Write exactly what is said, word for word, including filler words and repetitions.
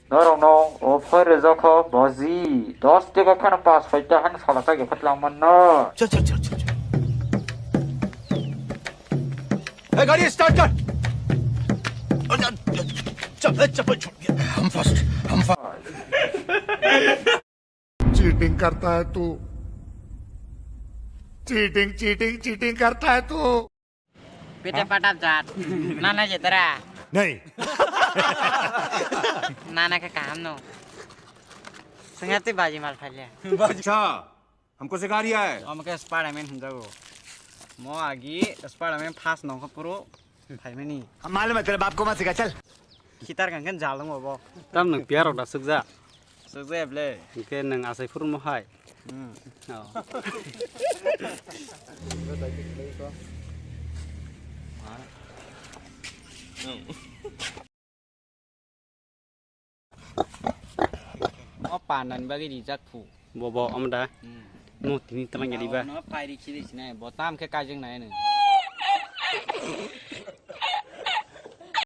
Norokno offer rijak kho boji, dos teka phano pas soi ta han sala ta gephat lang manno. चल चल चल चल चल। ए गाड़ी स्टार्ट कर। चल चल चल। हम फर्स्ट, हम फर्स्ट। चीटिंग करता है तू, चीटिंग चीटिंग चीटिंग करता है तू। Pete patap jat. Nana je tara. नहीं। Nana ke kaham no. Sengati baji mal phalia. अच्छा, हमको सिखा रिया है। Omo ke Spiderman hinjago. Mo agi Spiderman fast nongkha puro phaimani. हम मालूम है तेरे बाप को मत सिखा, चल। Khitar kangkhe jalung obo. Tam nwng piyarok da sukja. Sukja ble. Hingke nwng asai phuru mo hai. Hmm. Oh. O pandan bagwi rijak phu. Bo, bo, omo da. Hmm. Mo tini tlang gari ba. No pairi chiri sinai, bo tam khe kajeng nai nwng.